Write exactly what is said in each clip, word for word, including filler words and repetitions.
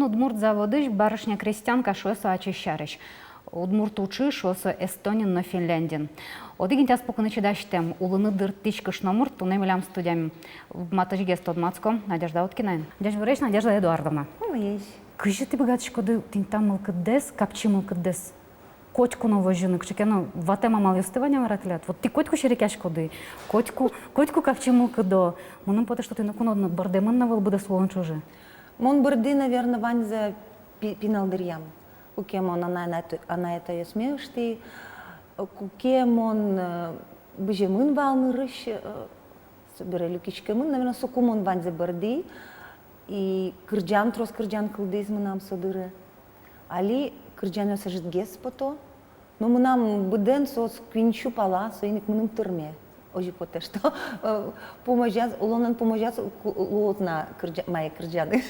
Удмурт заводысь барышня-крестьянка шуэ со ачиз сярысь. Удмурт уӵы шуо со Эстониын но Финляндиын. Одӥг интыяз пукыны чидасьтэм, улыны дыртӥсь кышномурт туннэ милям студиямы. Матысьгес тодматском Надежда Уткинаен. Ӟечбуресь, Надежда Эдуардовна. Ой. Кызьы тӥ быгатӥськоды тӥни та мылкыддэс, капчи мылкыддэс котьку но возьыны? Кыӵе ке но ватэм амалъёсты вань-а мар-а тӥляд? Вот тӥ котьку серекъяськоды, котьку, котьку капчи мылкыдо. Мыным потэ, что тӥ ноку но бӧрдэмын на вал быдэс улон ӵоже. Мон бӧрдӥ, наверно, ваньзэ пи-, пинал дыръям. Куке мон анай-, анай-, анай-атайёсме ыштӥ, куке мон, э, быземын вал нырысь, э, собере люкиськемын, наверно, соку мон ваньзэ бӧрдӥ, и кырӟан, трос кырӟан кылдӥз мынам со дыре. Али кырӟанъёс ӧжытгес пото, но мынам быдэн соос куинь сю пала, соин ик мыным тырме. Озьы потэ, что, э, пумозяз, улонын пумозяз ку-, луоз на кырӟа-, мае кырӟаны.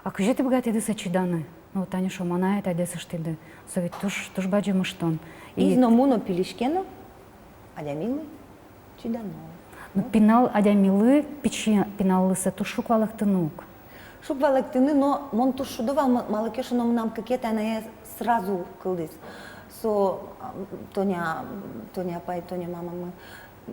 А кызьы тӥ быгатӥды сое чиданы? Ну, вот тани шуом, анай-атайдэс ыштӥды. Со ведь туж, туж бадӟым ыштон. И из но муно пилиське но, адямилы чидано. Ну, вот. Пинал адямилы, пичи пиналлы сое туж шуг валэктыны ук. Шуг валэктыны, но мон туж шудо вал, ма-, малы ке шуоно, мынам кыкетӥ анае сразу кылдӥз. Со, а, Тоня, Тоня апай, Тоня мамамы.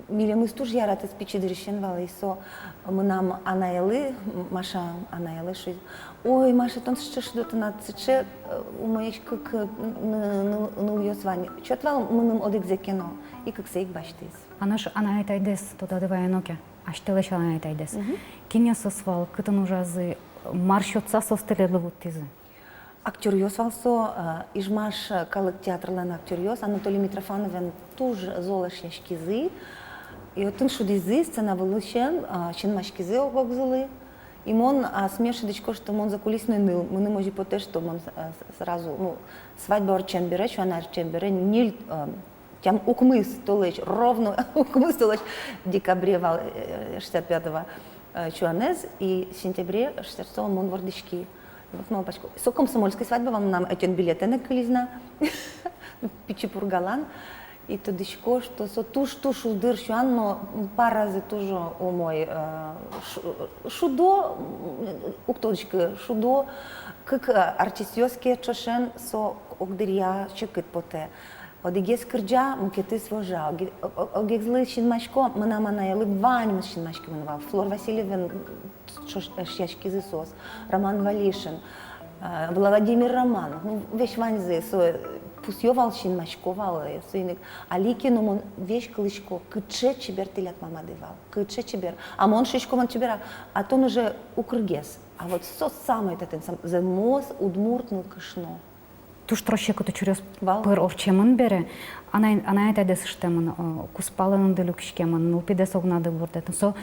Милемыз туж яратӥз пичи дырысен вал, и со мынам анаелы, Маша анаелы шуиз: «Ой, Маша, тон сыӵе шудо, тынад сыӵе, э, умоесь кык, э, ны-, ны-, нылъёс вань. Сёт вал мыным одӥгзэ ке но». И кыксэ ик басьтӥз. А нош анай-атайдэс тодады вайоно ке, асьтэлэсь анай-атайдэс. Мгм. Кинъёс соос вал, кытын ужазы, мар сётса соос тӥледлы вуттӥзы? Актёръёс вал со, э, Ижмаш, э, калык театрлэн актёръёс, Анатолий Митрофановен туж зол эшъяськизы. И отын шудӥзы, сцена вылысен, э, синмаськизы ог-огзылы. И мон асме шӧдӥсько, что мон закулисной ныл, мыным озьы потэ, что мон, э, с-, сразу, ну, свадьба ортчем бере, сюан ортчем бере, ньыль, э, тямыс, укмыс толэзь, ровно укмыс толэзь, декабре вал, э, шестьдесят пятого, э, сюанэз, и сентябре шестьдесят шестого мон вордӥськи. Вот малпасько. Со комсомольской свадьба вал, мынам ӧтён билетэ но кылиз на. Пичи Пургалан. И тодӥсько, что со туж-туж шулдыр сюан, но паразы туж умой, э, шу-, шудо, м, уг тодӥськы, шудо, кык, э, артистъёс ке ӵошен, со ог дыръя секыт потэ. Одӥгез кырӟа, мукетыз вожа. Оге-, о-, о-, огезлы синмасько, мынам анаелы ваньмыз синмаськемын вал. Флор Васильевен ӵош эшъяськизы соос. Роман Валишин, э, Владимир Романов. Ну, весь ваньзы, со, э, пусъё вал, синмасько вал, э, соин ик. Али ке но мон весь кылӥсько, кыӵе чебер тӥляд мамады вал, кыӵе чебер. А мон шуисько, мон чебер-а, а тон уже укыргес. А вот со самой татын, сам-, зэмос удмурт нылкышно. Туж трос секыт учыръёс вал. Пыр ортчемын бере, анай-, анай-атайдэс ыштэмын, э, кузпалэныды люкиськемын, нылпидэс огнады бурдэтын. Со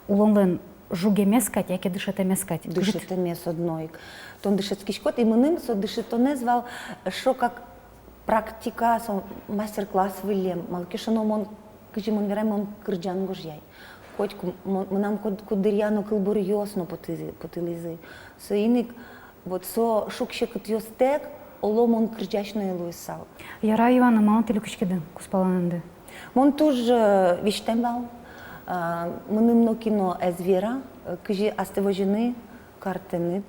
улонлэн жугемез кадь яке дышетэмез кадь? Дышетэмез одно ик. Тон дышетскиськод, и мыным со дышетонэз вал, э, шо как практика, со мастер-класс выллем. Малы ке шуоно, мон, кызьы мон верай, мон кырӟан гожъяй. Котьку мо-, мынам куд-, куддыръя но кылбуръёс но потӥзы, потылӥзы. Соин ик вот со шуг-секытъёстэк, оло, мон кырӟась но ӧй луысал. Яра, Иван, а малы тӥ люкиськиды кузпалэныды? Мон туж, э, визьтэм вал. А, мыным нокин но ӧз вера, э, кызьы астэ возьыны картэныд,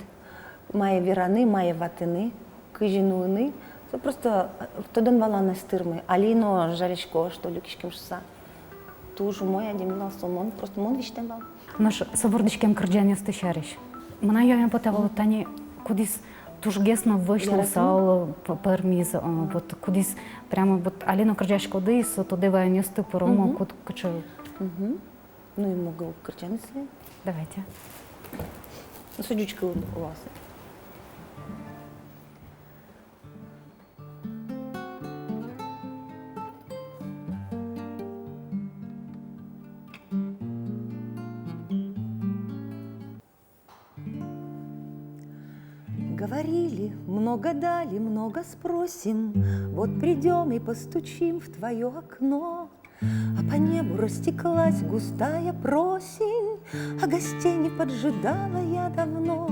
мае вераны, мае ватыны, кызьы нуыны. Со просто, э, тодон-валан ӧз тырмы. Али но жалясько, что люкиськем шуыса. Туж умой адями вал со, мон, просто мон визьтэм вал. Нош со вордӥськем кырӟанъёсты сярысь. Мынам юаме потэ вал, тани кудӥз тужгес но вӧсь луысал п-, пӧрмиз, э, вот кудӥз прямо вот али но кырӟаськоды, и со тодэ ваёнъёсты пыро мо, куд-, кыӵе. Мгм. Ну и могу кырӟаны сое. Давайте. Ну, со ӟуч кылын луоз. Говорили, много дали, много спросим, вот придём и постучим в твоё окно. А по небу растеклась густая просень, а гостей не поджидала я давно.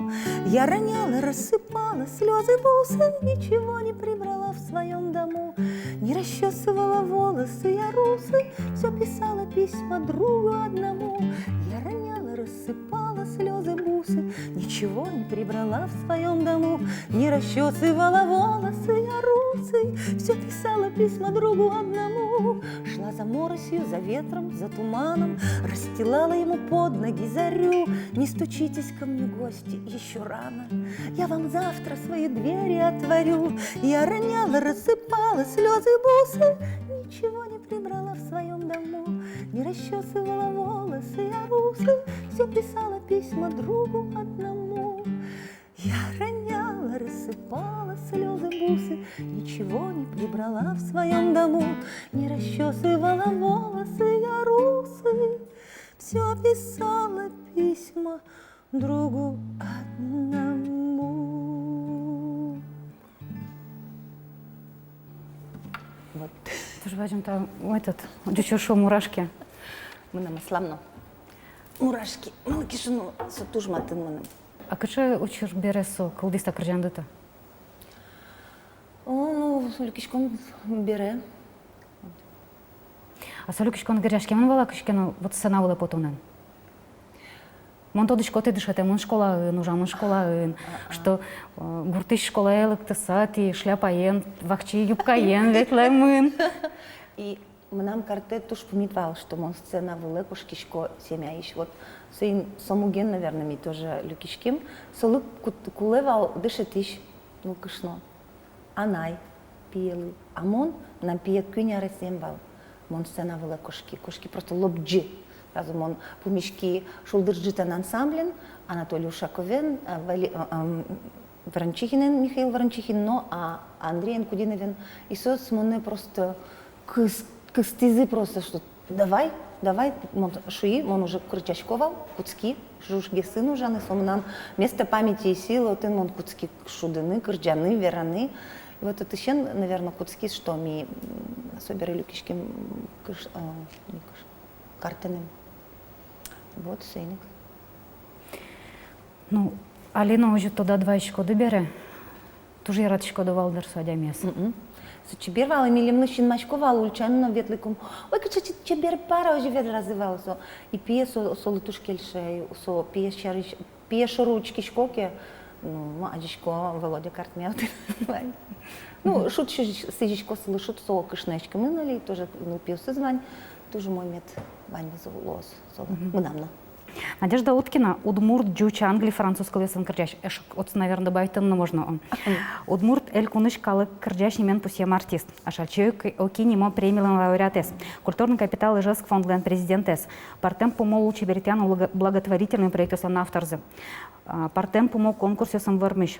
Я роняла, рассыпала слёзы, бусы, ничего не прибрала в своём дому. Не расчёсывала волосы я, русы, всё писала письма другу одному. Я роняла, Сыпала слёзы бусы, ничего не прибрала в своём дому, не расчёсывала волосы я русы, всё писала письма другу одному. Шла за моросью, за ветром, за туманом, расстилала ему под ноги зарю. Не стучитесь ко мне, гости, ещё рано, я вам завтра свои двери отворю. Я роняла, рассыпала слёзы бусы, ничего не прибрала в своём дому, не расчёсывала волосы я русы, всё писала письма другу одному. Я роняла, рассыпала слёзы бусы, ничего не прибрала в своём дому, не расчёсывала волосы я русы, всё писала письма другу одному. Вот. Туж бадӟым та, этот, ӟуч шуо мурашки. Мынам аслам но мурашки. Малы ке шуоно, со туж матын мыным. А кыӵе учыр бере со кылдӥз та кырӟанды-то? О, ну, люкиськон бере. А со люкиськон герӟаськемын вал-а кызьы ке но вот сцена вылэ потонэн? Мон тодӥсько, тӥ дышетэмын школаын, ужамын школаын, что, э, гуртысь школае лыктыса, тӥ шляпаен, вакчи юбкаен ветлэмын. И мынам картэ туж пумит вал, что мон сцена вылэ кошкисько семьяысь. Вот соин, со муген, наверно, ми тоже люкиським. Солы кут-, кулэ вал дышетӥсь нылкышно. Анай пиелы. А мон, мынам пие куинь аресъем вал. Мон сцена вылэ кошки, кошки просто лобӟы. Сразу мон пумиськи «Шулдыр ӝытэн» ансамблен, Анатолий Ушаковен, э, Вали-, э, эм, Ворончихинэн, Михаил Ворончихин но, а, Андрей Анкудиновен. И соос монэ просто кыс-, кыстӥзы просто, что давай, давай, мон шуи, мон уже кырӟасько вал, кутски, жужгесын ужаны, со мынам место памяти и силы, отын мон кутски шудыны, кырӟаны, вераны. И вот отысен, наверно, кутскиз, что ми, м, собере люкиським, м, кыш-, э, не кыш-, картэнэм. Вот, соин ик. Ну, али но озьы тодад вайиськоды бере, туж яратӥськоды вал, дыр, со адямиез. Мгм. Со чебер вал, и милемлы синмасько вал, ульчаын но ветлыкум. Ой, кыӵе че-, чебер пара, озьы ведразы вал со. И пие со, солы туж кельше, со пие сярысь, пие шоры учкисько ке, ну, ма, адӟисько, Володя картме отын вань. Ну, шуд сӥзисько солы, шуд, со кышнояськемын али, тоже, ну, пиосыз вань, туж умой мед ваньмыз луоз солы. Мгм. Мынам но. Надежда Уткина, удмурт, ӟуч, англи, француз кылъёсын кырӟась. Эшшо отсы, наверно, добавить но можно, о. Удмурт Элькунысь калык кырӟась нимен пусъем артист. Ашальчи Оки-, Оки нимо премилэн лауреатэз. Культурный капитал Ижевск фондлэн президентэз. Пӧртэм пумо лулчеберетъя но благо-, благотворительный проектъёслэн авторзы. А, пӧртэм пумо конкурсъёсын вормись.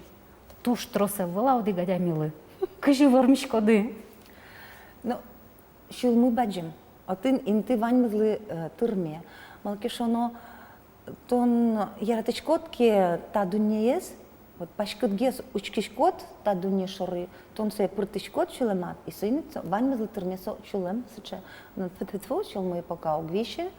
Туж трос ӧвӧл-а одӥг адямилы? Кызьы вормиськоды? Ну, сюлмы бадӟым. Отын инты ваньмызлы, э, тырме. Малы ке шуоно, тон яратӥськод ке та дуннеез, вот паськытгес учкиськод та дунне шоры, тон сое пыртӥськод сюлэмад, и соин ик со ваньмызлы тырме со сюлэм сыӵе. Ну, тьфу-тьфу-тьфу, сюлмы пока уг висе.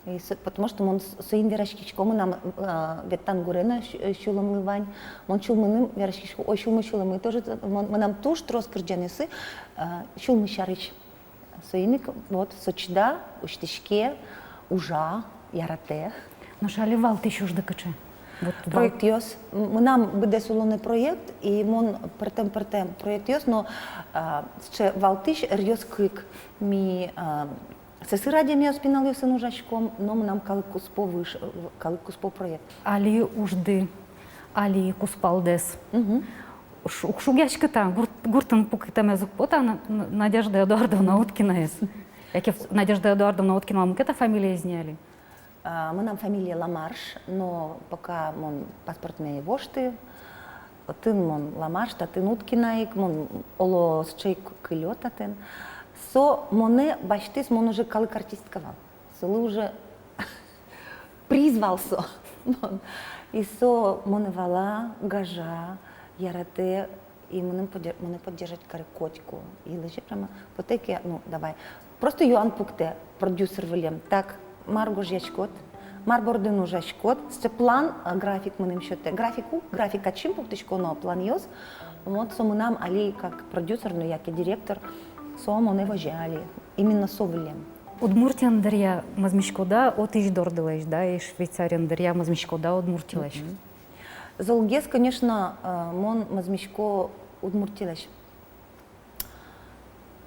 И со, потому что мон с-, соин вераськисько, мынам, э, ветлан гурен но сю-, э, сюлэмлы вань. Мон сюлмыным вераськисько, ой, сюлмы, сюлмы тоже, мон, мынам туж трос кырӟанъёсы, э, сюлмы сярысь. Соин ик вот со чида, усьтӥське, ужа, яратэ. Нош али валтӥсь ужды кыӵе? Вот вал- Проектъёс. М-, мынам быдэс улонэ проект, и мон пӧртэм-пӧртэм проектъёс, но, а, сыӵе валтӥсь ӧръёс кык. Ми, а, сӧсыр адямиос пиналъёсын ужаськом, но мынам калык куспо выж-, калык куспо проект. Али ужды, али кузпалдэс. Мгм. Ш-, уг шугъяськы та, гурт-, гуртын пукытэмез уг пот-а на-, на-, Надежда Эдуардовна Уткинаез? Яке ф-, Надежда Эдуардовна Уткина мукет-а фамилиез ни али? А, мынам фамилия Ламарш, но пока мон паспортме ӧй вошты, отын мон Ламарш, татын Уткина ик, мон оло сыӵе ик кылё татын. Со монэ басьтӥз, мон уже калык артистка вал. Солы уже приз вал со. И со монэ вала, гажа, яратэ, и мыным подде-, монэ поддержать каре котьку. И лэзе прямо, потэ ке, ну, давай. Просто юан пуктэ продюсер вылэм. Так, мар гожъяськод, мар бордын ужаськод, сыӵе план, а, график мыным сётэ. График уг, график ачим пуктӥсько но планъёс. Вот со мынам али как продюсер, ну, яке директор, со монэ возе али. Именно со вылэм. Удмуртиын дыръя мӧзмиськод-а отысь дордылэсь, да, и Швейцариын дыръя мӧзмиськод-а Удмуртилэсь? Мгм. Золгес, конечно, э, мон мӧзмисько Удмуртилэсь.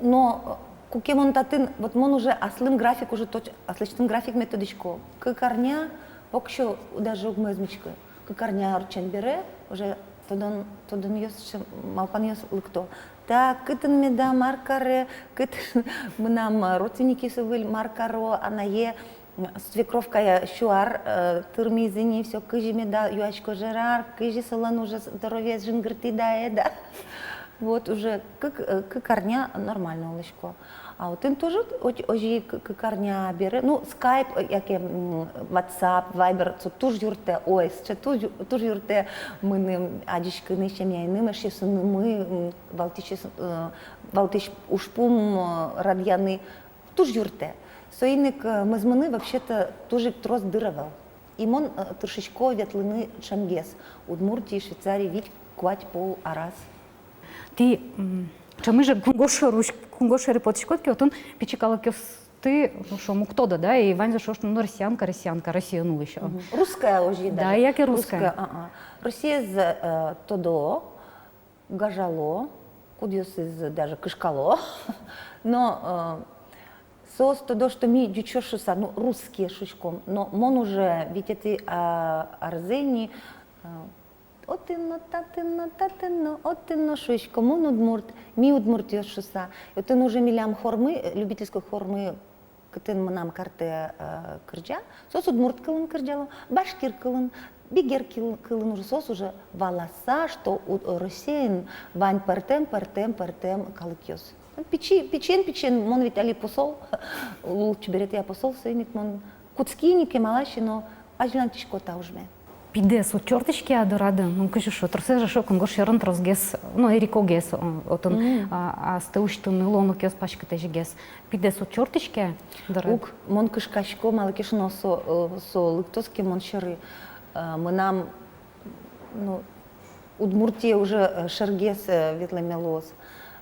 Но, э, куке мон татын, вот мон уже аслым график уже точ-, аслэсьтым графикме тодӥсько. Кык арня воксё даже уг мӧзмиськы. Кык арня ортчем бере уже тодон, тодонъёс, малпанъёс лыкто. Так, кытын меда, мар каре, кытын мынам, э, родственникъёсы выль мар каро, анае, м, свекровкае сю ар, э, тырмиз ини, всё, кызьы меда, юасько, ӝӧк ар, кызьы солэн уже здоровьеез, жингыртӥд-а, ӧд-а. Вот уже кык, э, кык арня нормально улӥсько. А отын тоже озьы ик кык арня бере, ну, скайп, э, яке, м, ватсап, вайбер, со туж юрттэ, ой, сыӵе туж ю-, туж юрттэ мыным адӟиськыны семьяеным, эшъёсынымы, м, валтӥсь, э, валтӥсь ужпум, э, радъяны, туж юрттэ. Соин ик, э, мӧзмыны вообще-то туж ик трос дыр ӧвӧл. И мон, э, тыршисько ветлыны ӵемгес Удмуртие, Швейцарие вить-куать пол араз. Тӥ, м, ӵемысь же кунгож шорысь, кунгож шоры потӥськод ке, отын пичи калыкъёсты, ну, шуом, уг тодо, да, и ваньзы шуо, что, ну, россиянка, россиянка, Россиын улӥсь. Мгм. Русская озьы, да, яке русская. Русская, а-а. Россиез, э, тодо, гажало, кудъёсыз даже кышкало. Но, э, соос тодо, что ми ӟучъёс шуыса, ну, русские шуиськом. Но мон уже витетӥ, а, арзэ ини, э, отын но, татын но, татын но, отын но шуисько, мон удмурт, ми удмуртъёс шуыса. И отын уже милям хормы, э, любительской хормы, кытын мынам картэ, э, кырӟа, соос удмурт кылын кырӟало, башкир кылын, бигер кыл-, кылын уже, соос уже валаса, что у-, Россиын вань пӧртэм, пӧртэм, пӧртэм калыкъёс. Пичи, пичиен, пичиен, мон ведь али посол, лулчеберетъя посол, соин ик мон кутски ини, кемалась ини, но азьлантӥсько та ужме. Пидэс уд чортӥське-а дорады? Ну, кызьы шуо, тросэз же шуо, кунгож шорын тросгес, ну, эрикогес, о, отын, мгм, а, астэ усьтыны луонлыкъёс паськытэсьгес. Пидэс уд чортӥське-а дорады? Уг, мон кышкасько, малы ке шуоно, со, э, со лыктоз ке мон сьӧры, э, мынам, ну, Удмуртие уже, э, шергес, э, ветлэме луоз.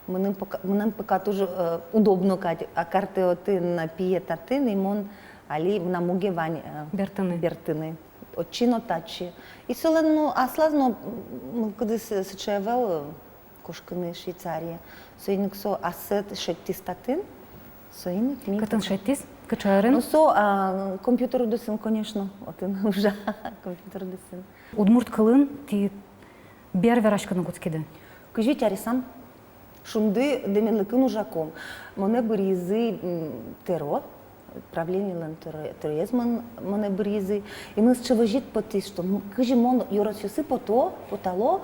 Мыным пока, мыным пока туж, э, удобно кадь, а картэ отын, пие татын, и мон али, мынам муге вань, э, бертыны. Бертыны. Отчы но, татчы. И солэн, ну, аслаз но, м, мылкыдыз, э, сыӵе ӧвӧл, э, кошкыны Швейцарие. Соин ик со ассэ шедьтӥз татын. Соин ик ми... Кытын шедьтӥз? Кыӵе арын? Ну, со, а, компьютер удысын, конечно, отын ужа компьютер удысын. Удмурт кылын тӥ бер вераськыны кутскиды? Кызьы ик аресам. Шунды дэменлыкын ужакум. Монэ быръизы, м, тӧро, правлениелэн тӧро-, тӧроез мон-, монэ быръизы. И мыным сыӵе возьыт потӥз, что, м, кызьы мон ёросъёсы пото, потало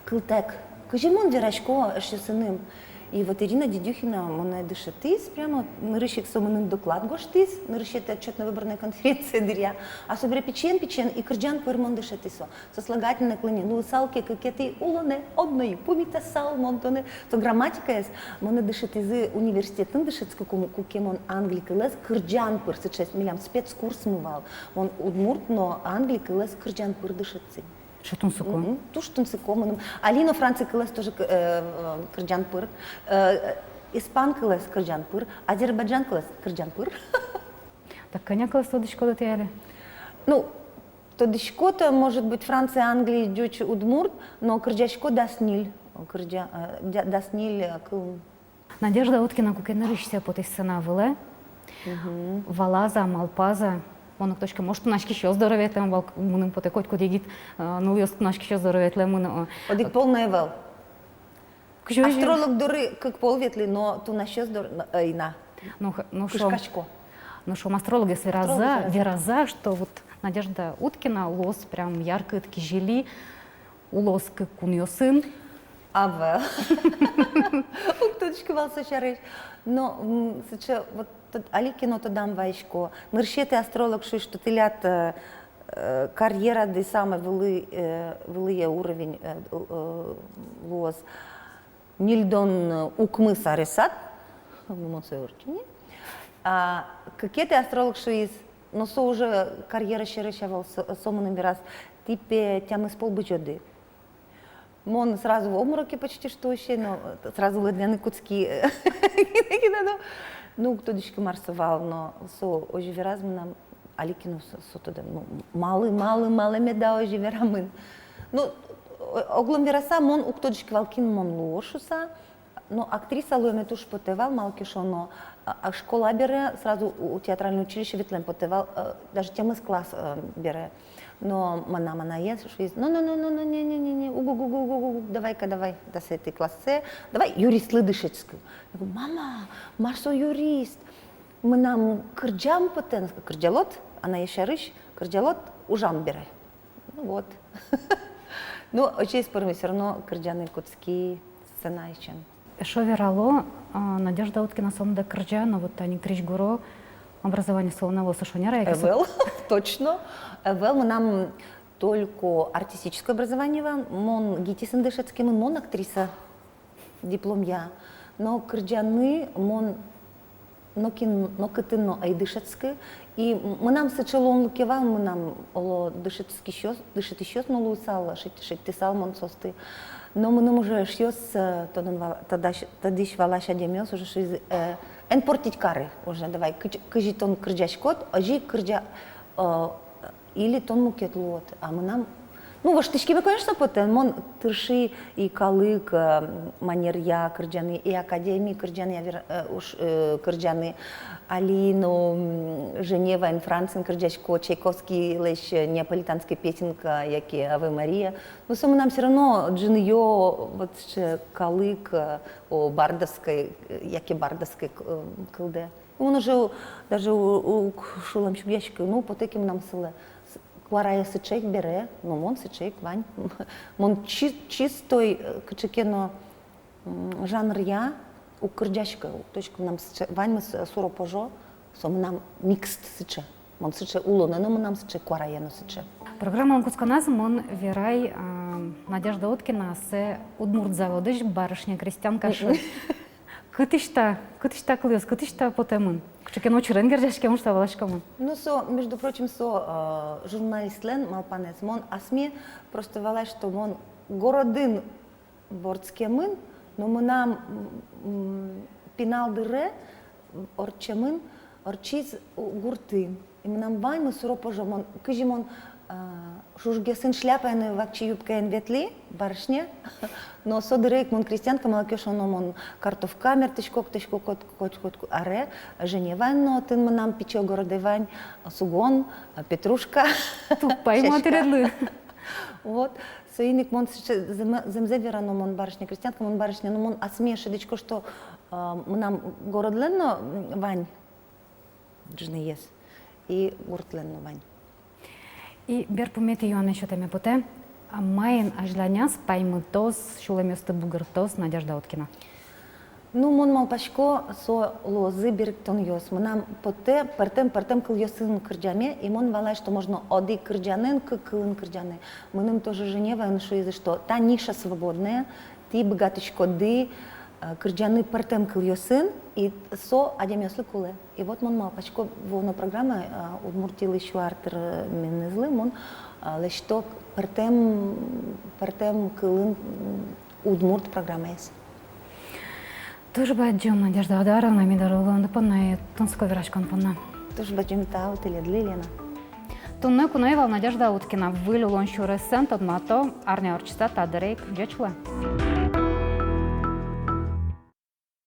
кылтэк. Кызьы мон верасько эшъёсыным. И вот Ирина Дедюхина монэ дышетӥз, прямо нырысь ик со мыным доклад гожтӥз, нырысетӥ отчётно-выборной конференция дыръя. А собере пичиен-пичиен и кырӟан пыр мон дышетӥ со. Сослагательной клонен луысал ке кыкетӥ улонэ, одно и пумитасал мон тонэ. Со грамматикаез монэ дышетӥзы университетын дышетскыкум, куке мон англи кылэз кырӟан пыр, сыӵе милям спецкурсмы вал. Мон удмурт но англи кылэз кырӟан пыр дышетӥ. Сыӵе тунсыко. Мгм. Туж тунсыко мыным. Али но француз кылэз тоже к-, э, э, кырӟан пыр. Э, э, испан кылэз кырӟан пыр. Азербайджан кылэз кырӟан пыр. Так кӧня кылэз тодӥськоды тӥ али? Ну, тодӥсько-то, может быть, француз, англи, ӟуч, удмурт, но кырӟасько дас ньыль, кырӟа-, э, дя-, дас ньыль, э, кыл. Надежда Уткина куке нырысьсэ потӥз сцена вылэ, мгм, валаз-а, малпаз-а, мон уг тодӥськы, может, тунаськисьёс доры ветлэм вал, мыным потэ, котькуд егит, э, нылъёс тунаськисьёс доры ветлэмын, э. Одӥг пол но ӧвӧл. Кызьы озьы? Астролог доры кык пол ветлӥ, но тунаськисьёс доры, но, ӧй на. Ну, х-, ну, шуом, кышкасько. Ну, шуом, астрологъёс веразы, астрологъёс веразы, веразы, что вот Надежда Уткина луоз прям яркыт кизили, улоз кык кунъёсын. Ӧвӧл. Уг тодӥськы вал со сярысь. Но, м, сыӵе вот тод-, али ке но тодам вайисько. Нырысетӥ астролог шуиз, что тӥляд, э, э, карьерады самой вылӥ, э, вылӥе уровень, э, э, луоз ньыльдон укмыс аресад, ну, мон сое ортчи ни. А кыкетӥ астролог шуиз, но со уже карьера сярысь ӧвӧл, со, со мыным вераз, тӥ, пе, тямыс пол бызёды. Мон сразу в обмороке почти что ещё, но сразу лыдъяны кутски. Кинэ, кинэ, ну. Ну, уг тодӥськы, мар со вал, но со озьы вераз мынам, али ке но со, со тодэ, ну, малы, малы, малы меда озьы верамын. Ну, о-, оглом вераса, мон уг тодӥськы вал, кин мон луо шуса. Но актриса луэме туж потэ вал, малы ке шуоно, а, а, школа бере сразу у-, у театральное училище ветлэме потэ вал, э, даже тямыс класс, э, бере. Но мынам анае шуиз: «Но, но, но, но, но, не, не, не, не, уг, уг, уг, давай-ка, давай, дасэтӥ классэ, давай юристлы дышетскы». Я говорю: «Мама, мар со юрист? Мынам кырӟам потэ». Кырӟалод, анае сярысь, кырӟалод ужам бере. Ну вот. Ну, озьы ик пӧрме, всё равно кырӟаны кутски сцена ичен. Эшшо верало, а, Надежда Уткина сомында кырӟа, но вот тани крезьгуро образование солэн ӧвӧл, со шонер-а, яке со? Ӧвӧл, точно. Ӧвӧл, мынам только артистическое образование вал, мон ГИТИС-ын дышетскемын, мон актриса дипломъя. Но кырӟаны мон нокин, нокытын но ӧй дышетскы. И м-, мынам сыӵе луонлыке вал, мынам, оло, дышетскисьёс, дышетӥсьёс но луысал, шедь-, шедьтысал мон соосты. Но мыным уже эшъёс, э, тодон вал-, тодась-, тодӥсь-валась адямиос уже шуизы: э, «Эн портить кары уже, давай, кызь-, кызьы тон кырӟаськод, озьы кырӟа, э, или тон мукет луод». А мынам, ну, воштӥськеме, конечно, потэ, мон тырши и калык, э, манеръя кырӟаны, и академиын кырӟаны, я вер-, э, уж, э, кырӟаны, али но, м, Женеваын, Франциын кырӟасько Чайковскийлэсь, э, «Неаполитанская песенка» яке «Аве Мария». Ну, со мынам всё равно ӝыныё вот сыӵе калык, э, о, бардовской, э, яке бардовской к-, э, кылдэ. Мон уже даже у-, уг шулэмсюгъяськы, ну, потэ ке мынам сылэ. С-, куарае сыӵе ик бере, но мон сыӵе ик вань. Мон чи-, чистой, э, кыӵе ке но, м, жанръя уг кырӟаськы. То есть мынам сыӵе, ваньмыз, э, суро-пожо, со мынам микс сыӵе. Мон сыӵе, улонэ но мынам сыӵе, куарае но сыӵе. Программалэн кутсконаз мон верай, а, Надежда Уткина ассэ удмурт заводысь барышня-крестьянка шуэ. Кытысь та, кытысь та кылъёс, кытысь та потэмын? Кыӵе ке но учырен герӟаськемын шуса валаськемын. Ну, со, между прочим, со, э, журналистлэн малпанэз. Мон асме просто валай, что мон городын вордскемын, но мынам, м, пинал дыре ортчемын, ортчиз у-, гуртын. И мынам ваньмыз суро-пожо, мон, кызьы мон, а, шужгесын шляпаен, вакчи юбкаен ветлӥ, барышня. Но со дыре ик мон крестьянка, малы ке шуоно мон картовка мерттӥсько, котьку, котьку, котьку, котьку аре, Женеваын но, отын мынам пичи огородэ вань, сугон, петрушка. Туп паймы тӥледлы. Вот. Соин ик мон сыӵе зэм-, зэмзэ верано, мон барышня-крестьянка, мон барышня, но мон асме шӧдӥсько, что, а, мынам городлэн но, м, вань ӝыныез, и гуртлэн но вань. И берпуметӥ юанэ сётэме потэ: а маин азьланяз паймытоз, сюлэмъёсты бугыртоз Надежда Уткина? Ну, мон малпасько, со луозы берыктонъёс. Мынам потэ пӧртэм, пӧртэм кылъёсын кырӟаме, и мон валай, что можно одӥг кырӟанэн кык кылын кырӟаны. Мыным тоже Женеваын шуизы, что та ниша свободная, тӥ быгатӥськоды, э, кырӟаны пӧртэм кылъёсын, и со адямиослы кулэ. И вот мон малпасько, вуоно программае, э, Удмуртилы сю ар тырмемезлы мон, э, лэсьто пӧртэм, пӧртэм кылын, м, удмурт программаез. Туж бадӟым, Надежда Одаровна, ми доры улонды понна и тунсыко вераськон понна. Туж бадӟым тау тӥледлы, Лена. Туннэ куное вал Надежда Уткина. Выль улон сюресэн тодмато арня ортчыса та дыре ик. Ӟеч луэ.